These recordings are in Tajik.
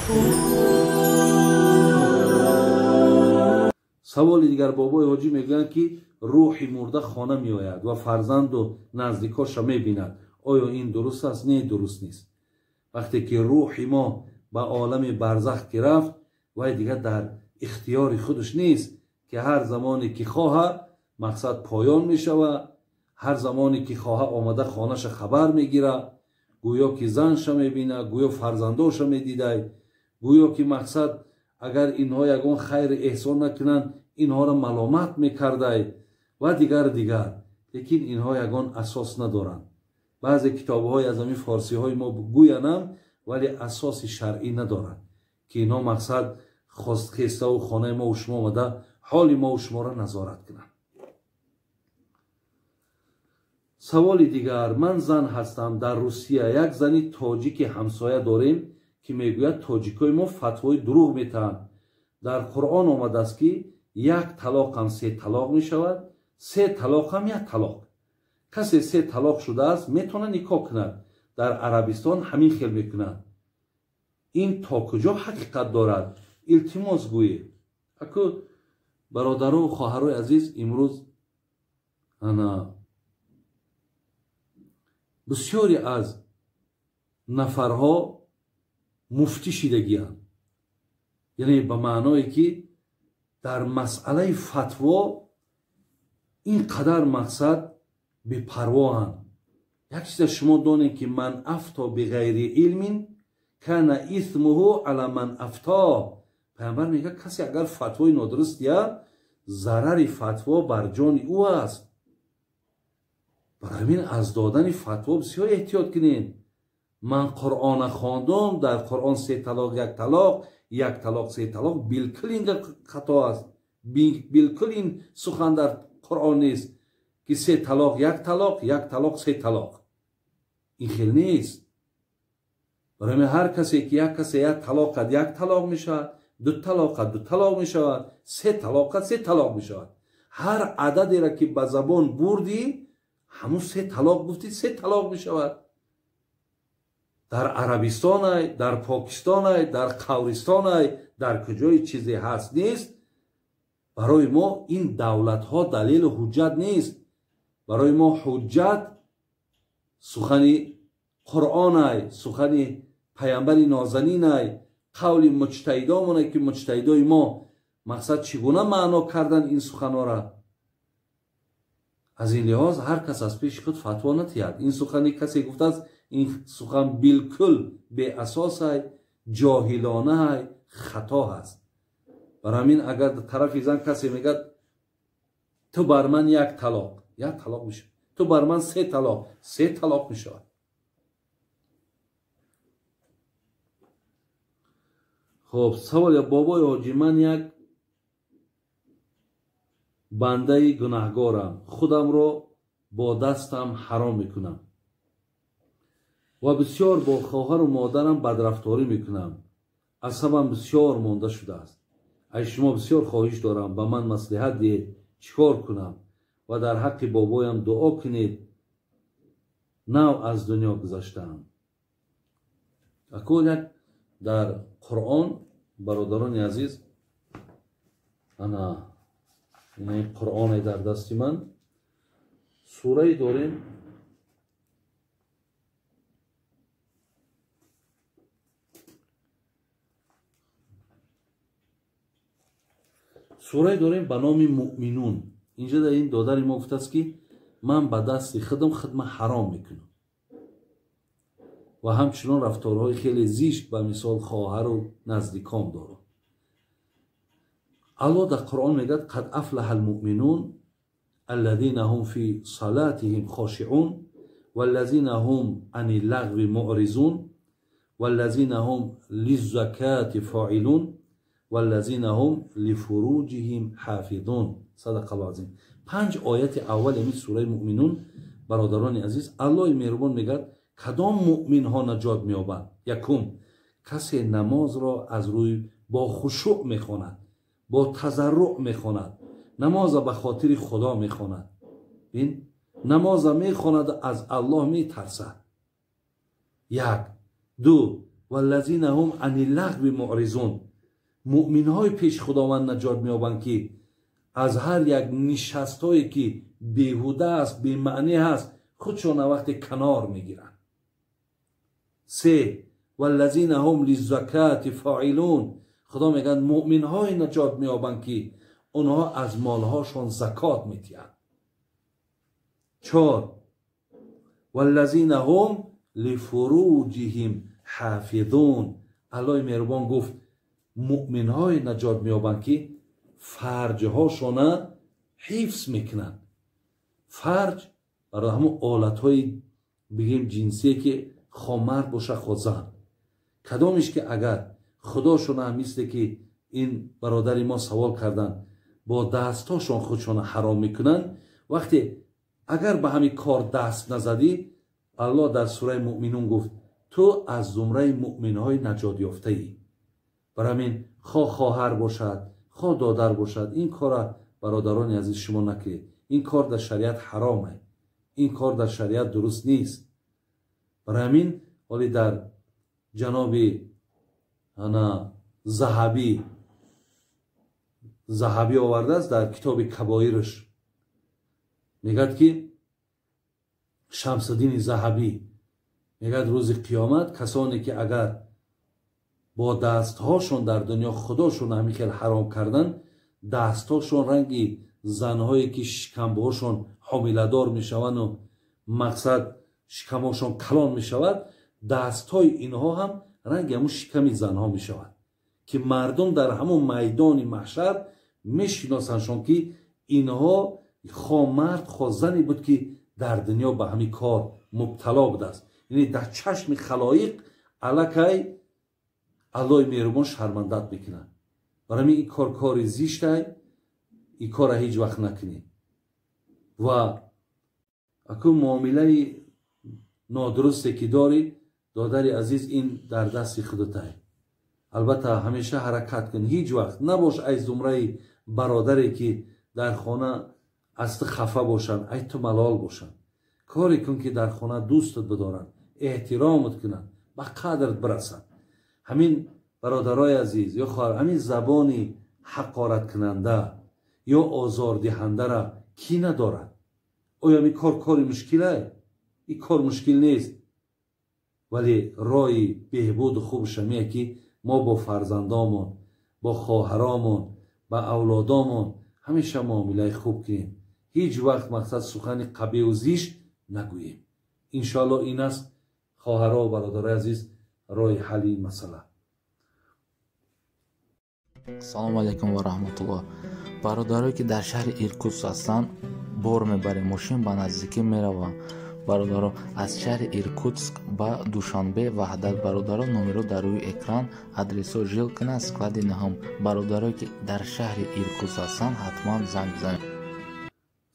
Саволи дигар, бобои ҳоҷӣ мегӯянд, ки рӯҳи мурда хона меояд ва фарзанду наздикоша мебинад. Оё ин дуруст аст? Не, дуруст нест. Вақте ки рӯҳи мо ба олами барзах ки рафт, вай дигар дар ихтиёри худаш нест, ки ҳар замоне ки хоҳа мақсад поён мешавад, ҳар замоне ки хоҳа омада хонаша хабар мегирад, гӯё ки занша мебинад, гӯё фарзандоша медидай, гӯё ки мақсад агар инҳо ягон хайри эҳсон накунанд, инҳоро маломат мекардай ва дигар дигар. Лекин инҳо ягон асос надоранд. Баъзе китобҳои аз ҳамин форсиҳои мо гӯянам, вале асоси шаръӣ надоранд, ки инҳо мақсад хостхеставу хонаи мову шумо омада ҳоли мову шуморо назорат кунанд. Саволи дигар, ман зан ҳастам, дар Русия як зани тоҷики ҳамсоя дорем, ки мегӯяд тоҷикои мо фатвои дурӯғ метаҳанд. Дар Қуръон омадааст, ки як талоқ ҳам се талоқ мешавад, се талоқ ҳам як талоқ. Касе се талоқ шудааст, метавонад никоҳ кунад. Дар Арабистон ҳамин хел мекунанд. Ин то куҷо ҳақиқат дорад? Илтимос гӯед. Аку бародару хоҳарои азиз, имрӯз ана бисёре аз нафарҳо муфтӣ шидагианд, яъне ба маъное ки дар масъалаи фатво ин қадар мақсад бепарвоҳанд. Як чиза шумо донед, ки ман афто биғайри илмин кана исмуҳу ала ман афто. Пайғамбар мегӯяд, касе агар фатвои нодуруст диҳад, зарари фатво бар ҷони ӯ аст. Барои ҳамин аз додани фатво бисёр эҳтиёт кунед. Ман Қуръона хондум, дар Қуръон се талоқ як талоқ, як талоқ се талоқ, билкул ин хато аст. Билкул ин сухан дар Қуръон нест, ки се талоқ як талоқ, як талоқ се талоқ. Ин хел нест. Барои ҳамин ҳар касе ки як касе як талоқ кард, як талоқ мешавад, ду талоқ кард, ду талоқ мешавад, се талоқ кард, се талоқ мешавад. Ҳар ададеро ки ба забон бурдӣ, ҳамун се талоқ гуфтӣ, се талоқ мешавад. Дар Арабистонай, дар Покистонай, дар Қавристонай, дар куҷои чизе ҳаст нест. Барои мо ин давлатҳо далелу ҳуҷҷат нест. Барои мо ҳуҷҷат сухани Қуръонай, сухани паямбари нозанинай, қавли муҷтаҳидомонай, ки муҷтаҳидои мо мақсад чӣ гуна маъно кардан ин суханҳоро. Аз ин лиҳоз ҳар кас аз пеши худ фатво натиҳад. Ин сухани касе гуфтааст, ин сухан билкул беасосай, ҷоҳилонаай, хато ҳаст. Барои ҳамин агар тарафи зан касе мегӯяд ту бар ман як талоқ, як талоқ мешавад, ту бар ман се талоқ, се талоқ мешавад. Хоб, савол, бобои ҳоҷӣ, ман як бандаи гунаҳгорам, худамро бо дастам ҳаром мекунам ва бисёр бо хоҳару модарам бадрафторӣ мекунам. Асабам бисёр монда шудааст. Аз шумо бисёр хоҳиш дорам, ба ман маслиҳат диҳед, чӣ кор кунам ва дар ҳаққи бобоям дуо кунед. Нав аз дунё гузаштаам. Акун як дар Қуръон, бародарони азиз, ана ин Қуръоне дар дасти ман, сурае дорем, сурае дорем ба номи Муъминун. Инҷа дар ин додари мо гуфтааст, ки ман ба дасти худам хидма ҳаром мекунам ва ҳамчунон рафторҳои хеле зишт ба мисол хоҳару наздикон дорам. Аллоҳ дар Қуръон мегӯяд: қад афлаҳа алмуъминун аллазина ҳум фи салатиҳим хошиъун валлазина ҳум ани лағви муъризун валлазина ҳум лиззакати фоилун валлазина ҳум лифуруҷиҳим ҳофизун. Садақаллоҳу азим. 5 ояти аввали ин сураи Муъминун, бародарони азиз, Аллоҳи меҳрубон мегӯяд кадом муъминҳо наҷот меёбанд? Якум, касе намозро аз рӯи бо хушӯъ мехонад, бо тазарруъ мехонад, намоза ба хотири Худо мехонад. Бин, намоза мехонад, аз Аллоҳ метарсад. Як. Ду, Валлазина ҳум ани лағви муъризун. Муъминҳои пеши Худованд наҷот меёбанд, ки аз ҳар як нишастҳое ки беҳуда аст, бемаънӣ ҳаст, худшона вақте канор мегиранд. Се, валлазина ҳум лиззакати фоилун. Худо мегӯяд муъминҳое наҷот меёбанд, ки онҳо аз молҳошон закот медиҳанд. Чор, валлазина ҳум лифуруҷиҳим ҳофизун. Аллоҳи меҳрубон гуфт муъминҳое наҷот меёбанд, ки фарҷҳошона ҳифз мекунанд. Фарҷ барои ҳамон олатҳои бигем ҷинсие, ки хо мард боша хо зан, кадомеш ки агар худошона, мисле ки ин бародари мо савол карданд, бо дастҳошон худшона ҳаром мекунанд, вақте агар ба ҳамин кор даст назадӣ, Аллоҳ дар сураи Муъминун гуфт ту аз зумраи муъминҳои наҷотёфтаӣ. Барои ҳамин хо хоҳар бошад, хо додар бошад, ин кора бародарони азиз шумо накунед. Ин кор дар шариат ҳаром аст, ин кор дар шариат дуруст нест. Барои ҳамин ҳоли дар ҷаноби ана Заҳабӣ овардааст дар китоби Кабоирш, мегӯяд ки Шамсуддини Заҳабӣ мегӯяд рӯзи қиёмат касоне ки агар бо дастҳошон дар дунё худошон ҳамин хел ҳаром кардан, дастҳошон ранги занҳое ки шикамбоҳошон ҳомиладор мешаванду мақсад шикамҳошон калон мешавад, дастҳои инҳо ҳам ранги ҳамун шиками занҳо мешавад, ки мардум дар ҳамун майдони маҳшар мешиносандшон, ки инҳо хо мард хо зане буд, ки дар дунё ба ҳамин кор мубтало будааст. Яъне дар чашми халоиқ аллакай Аллоҳи меҳрубон шармандат мекунад. Барои ҳамин ин кор кори зиштай, ин корра ҳеҷ вақт накунед. Ва аку муомилаи нодурусте ки дорӣ, додари азиз, ин дар дасти худатай. Албатта ҳамеша ҳаракат кун, ҳеҷ вақт набош ай зумраи бародаре ки дар хона аз ту хафа бошанд, ай ту малол бошанд. Коре кун ки дар хона дӯстат бидоранд, эҳтиромат кунанд, ба қадрат бирасанд. Ҳамин бародарои азиз ё хоҳар, ҳамин забони ҳақораткунанда ё озордиҳандара кӣ надорад? Оё ин кор кори мушкилай? Ин кор мушкил нест, вале роҳи беҳбуду хубаш ҳамие ки мо бо фарзандомон, бо хоҳаромон, ба авлодомон ҳамеша муомилаи хуб кунем. Ҳеҷ вақт мақсад сухани қабеҳу зишт нагӯем. Иншоаллоҳ ин аст, хоҳаро ва бародарои азиз, роҳи ҳалли ин масъала. Салому алайкум ва раҳматуллоҳ. Бародарое ки дар шаҳри Иркутск ҳастанд, бор мебарем, мошин ба наздикӣ меравам. Бародаро, аз шаҳри Иркутск ба Душанбе Ваҳдат. Бародаро, номеро дар рӯи экран, адресо Жилкина, склади наҳум. Бародарое ки дар шаҳри Иркутск ҳастанд, ҳатман занг бизанед.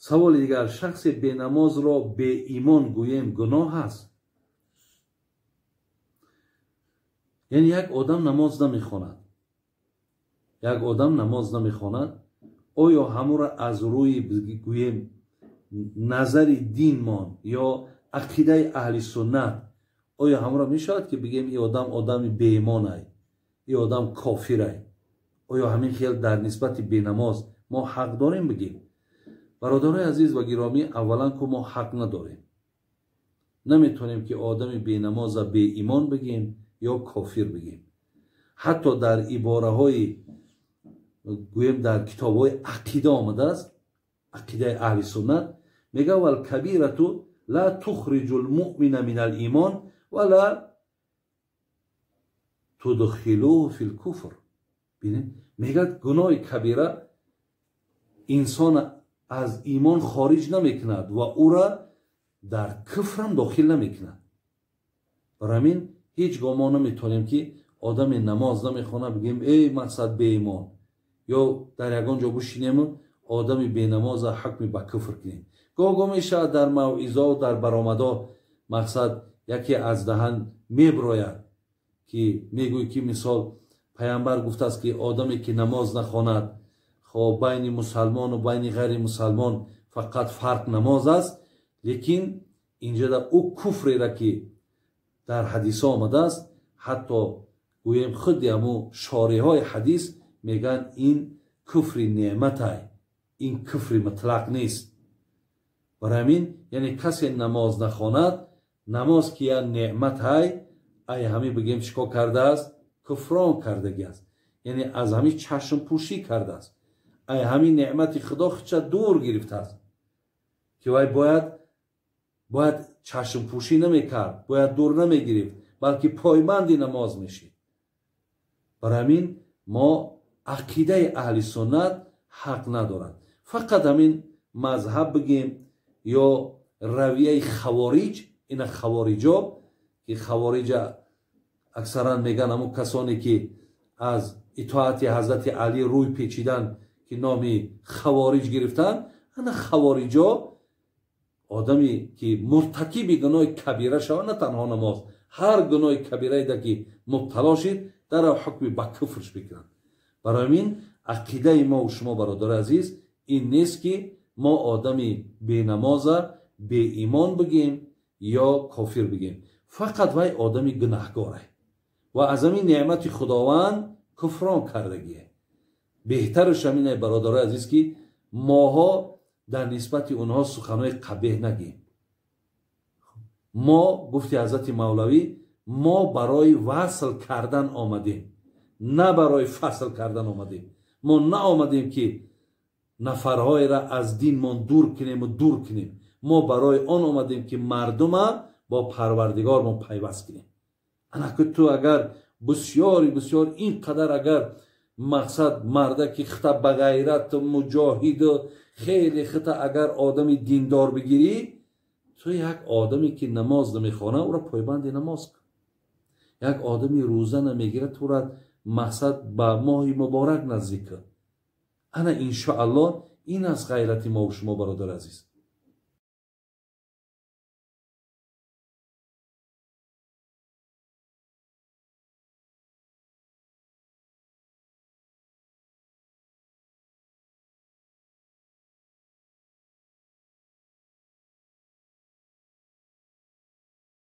Саволи дигар: шахси бенамозро беимон гӯем гуноҳ аст? Яъне як одам намоз намехонад, як одам намоз намехонад, оё ҳамура аз рӯи гӯем назари динмон ё ақидаи аҳли суннат, оё ҳамура мешавад ки бигем ин одам одами беимонай, ин одам кофирай? Оё ҳамин хел дар нисбати бенамоз мо ҳақ дорем бигем? Бародарои азиз ва гиромӣ, аввалан ку мо ҳақ надорем, наметавонем ки одами бенамоза беимон бигем ё кофир бигем. Ҳатто дар ибораҳои гӯем дар китобҳои ақида омадааст, ақидаи аҳли суннат мегӯяд: валкабирату ла тухриҷу лмуъмина мин алимон ва ла тудхилуҳу фи лкуфр. Бинед, мегӯяд гуноҳи кабира инсона аз имон хориҷ намекунад ва ӯра дар куфрам дохил намекунад. Барои ҳамин ҳеҷ гоҳ мо наметавонем ки одаме намоз намехонад бигӯем эй мақсад беимон, ё дар ягон ҷо бушинему одами бенамоза ҳукми ба куфр кунем. Гоҳ-гоҳ мешавад дар мавъизо, дар баромадо мақсад яке аз даҳан меброяд ки мегӯй ки мисол паямбар гуфтааст ки одаме ки намоз нахонад, хоб байни мусалмону байни ғайри мусалмон фақат фарқ намоз аст, лекин инҷода ӯ куфрера ки дар ҳадисо омадааст, Ҳатто гӯем, худи ҳаму шориҳои ҳадис мегӯянд, ин куфри неъматай, ин куфри мутлақ нест. Барои ҳамин, яъне касе намоз нахонад, намоз ки як неъматай, ай ҳамин бигем, чӣ кор кардааст? Куфрон кардагӣ аст, яъне аз ҳамин чашмпӯшӣ кардааст, ай ҳамин неъмати Худо худша дур гирифтааст, ки вай бояд чашмпӯшӣ намекард, бояд дур намегирифт, балки пойбанди намоз мешид. Барои ҳамин мо ақидаи аҳли суннат ҳақ надорад фақат ҳамин мазҳаб бигем ё равияи хавориҷ. Ина хавориҷо, ки хавориҷа аксаран мегӯянд ҳамун касоне, ки аз итоати ҳазрати Алӣ рӯй печидан, ки номи хавориҷ гирифтанд. Ана хавориҷо одаме ки муртакиби гуноҳи кабира шавад, на танҳо намоз, ҳар гуноҳи кабираеда ки мубтало шид, дар ҳукми ба куфрш бикунанд. Барои ҳамин ақидаи мову шумо, бародари азиз, ин нест, ки мо одами бенамоза беимон бигем ё кофир бигем. Фақат вай одами гунаҳгоре ва аз ҳамин неъмати Худованд куфрон кардагие. Беҳтараш ҳамине, бародарои азиз, ки моҳо дар нисбати онҳо суханҳои қабеҳ нагем. Мо, гуфти ҳазрати Мавлавӣ, мо барои васл кардан омадем, на барои фасл кардан омадем. Мо наомадем, ки нафарҳоеро аз динмон дур кунему дур кунем. Мо барои он омадем, ки мардума бо Парвардигормон пайваст кунем. Анаки ту агар бисёри бисёр ин қадар, агар мақсад мардаки хита ба ғайрату муҷоҳиду хеле хита агар одами диндор бигирӣ, ту як одаме ки намоз намехона, ӯро пойбанди намоз кун. Як одами рӯза намегирад, тура мақсад ба моҳи муборак наздик кун. Ана, иншоаллоҳ, ин аст ғайрати мову шумо, бародари азиз.